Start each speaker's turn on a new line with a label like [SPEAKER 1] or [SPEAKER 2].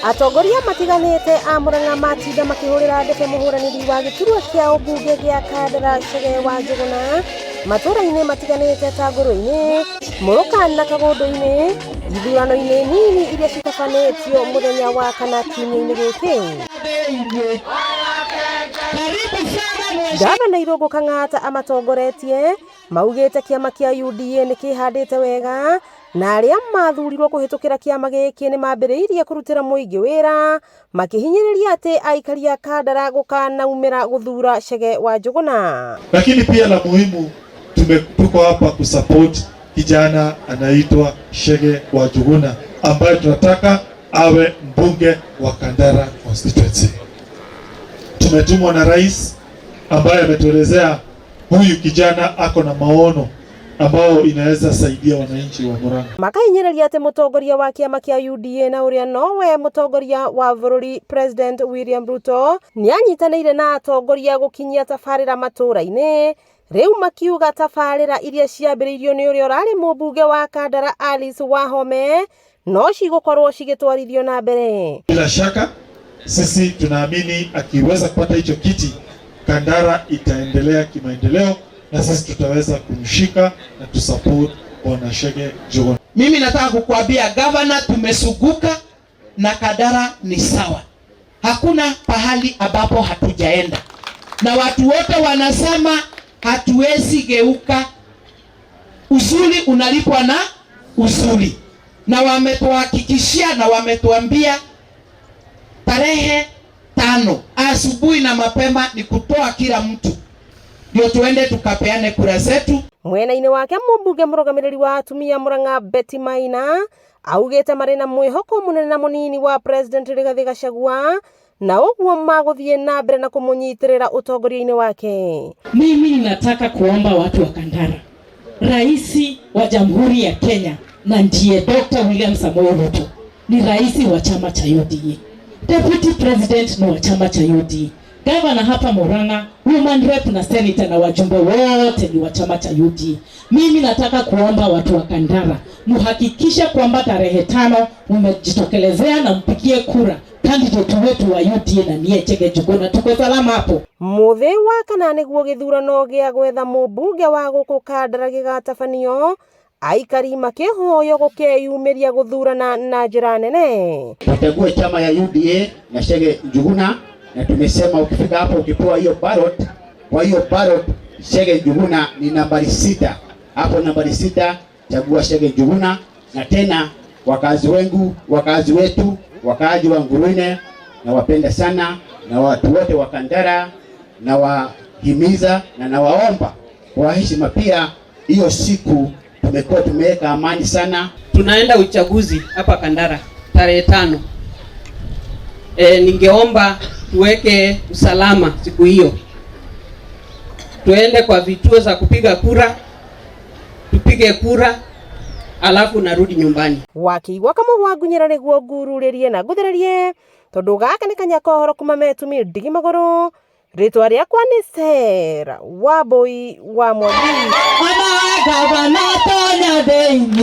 [SPEAKER 1] Atongoria matiganĩte a Murang'a matinda makĩhũrĩra ndebe mũhũranĩri wa gĩturwa kĩa ũmbunge gĩa Kandara Chege wa Njũgũna matũra-inĩ matiganĩte ta Ngũrũ-inĩ, Mũrũka na Kagũndũ-inĩ ithurano-inĩ nini iria citabanĩtio mũthenya wa kana kiumia-inĩ gĩkĩ. Ngavana Irũngũ Kang'ata amatongoretie maugĩte kĩama kĩa UDA nĩ kĩhandĩte wega na arĩa mathurirwo kũhĩtũkĩra kĩama gĩkĩ nĩ mambĩrĩirie kũrutĩra mũingĩ wĩra makĩhinyĩrĩria atĩ aikari a Kandara gũkanaumĩra gũthura Chege wa Njũgũna.
[SPEAKER 2] Lakini pia la muhimu tuko hapa kusupport kijana anaitwa Chege wa Njuguna ambaye tunataka awe mbunge wa Kandara constituency. Tumetumwa na rais ambaye ametuelezea huyu kijana ako na maono ambao inaweza saidia wananchi wa Murang'a.
[SPEAKER 1] Makahinyĩrĩria atĩ mũtongoria wa kĩama kĩa UDA na ũrĩa nowe mũtongoria wa bũrũri President William Ruto nĩanyitanĩire na atongoria gũkinyia tabarĩra matũra-inĩ rĩu makiuga tabarĩra iria ciambĩrĩirio nĩ ũrĩa ũrarĩ mũmbunge wa Kandara Alice Wahome no cigũkorwo cigĩtwarithio na mbere.
[SPEAKER 2] Bila shaka sisi tunaamini akiweza kupata hicho kiti, Kandara itaendelea kimaendeleo na sisi tutaweza kumshika na tusupport Bwana Chege Njuguna.
[SPEAKER 3] Mimi nataka kukuambia gavana, tumesuguka na Kandara ni sawa, hakuna pahali ambapo hatujaenda, na watu wote wanasema hatuwezi geuka. Uzuri unalipwa na uzuri, na wametuhakikishia na wametuambia tarehe 5 asubuhi na mapema ni kutoa kila mtu ndio tuende tukapeane kura zetu.
[SPEAKER 1] Mwena-inĩ wake mũmbunge mũrũgamĩrĩri wa atumia Murang'a Betty Maina augĩte marĩ na mwĩhoko mũnene na mũnini wa President Rigathĩ Gachagua na ũguo magũthiĩ na mbere na kũmũnyitĩrĩra ũtongoria-inĩ wake.
[SPEAKER 4] Mimi ninataka kuomba watu wa Kandara, Rais wa Jamhuri ya Kenya na ndiye Dr. William Samoei Ruto ni rais wa chama cha UDA, Deputy President ni wa chama cha UDA, Gavana hapa Murang'a, woman rep na senator na wajumbe wote ni wa chama cha UDA. Mimi nataka kuomba watu wa Kandara muhakikishe kwamba tarehe 5 mmejitokelezea na mpigie kura candidate wetu wa UDA na niye Chege Njuguna, tuko salama hapo.
[SPEAKER 1] Mũthĩ wa kana nĩguo gĩthurano gĩa gwetha mũmbunge wa gũkũ Kandara gĩgatabanio, aikari makĩhoywo gũkeyumĩria gũthurana na njĩra nene.
[SPEAKER 5] Tuchague chama ya UDA na Chege Njuguna, na tumesema ukifika hapo ukipewa hiyo ballot, kwa hiyo ballot Chege Njuguna ni nambari 6. Hapo nambari 6 chagua Chege Njuguna. Na tena wakazi wengu, wakazi wetu, wakaaji wa Nguruine nawapenda sana, na watu wote wa Kandara nawahimiza na nawaomba kwa heshima pia, hiyo siku tumekuwa tumeweka amani sana.
[SPEAKER 6] Tunaenda uchaguzi hapa Kandara tarehe 5. Ningeomba tuweke usalama siku hiyo, tuende kwa vituo za kupiga kura, tupige kura alafu narudi nyumbani.
[SPEAKER 1] Wakĩigua kamwe wa ngunyĩra nĩguo ngururĩrie na nguthĩrĩrie tondũ gaka nĩ kanya kohoro kuma metumi ndigi magũrũ. Rĩtwa rĩakwa nĩ Sarah Wambui wa Mwangi.
[SPEAKER 4] Ona gavana tonya thĩinĩ.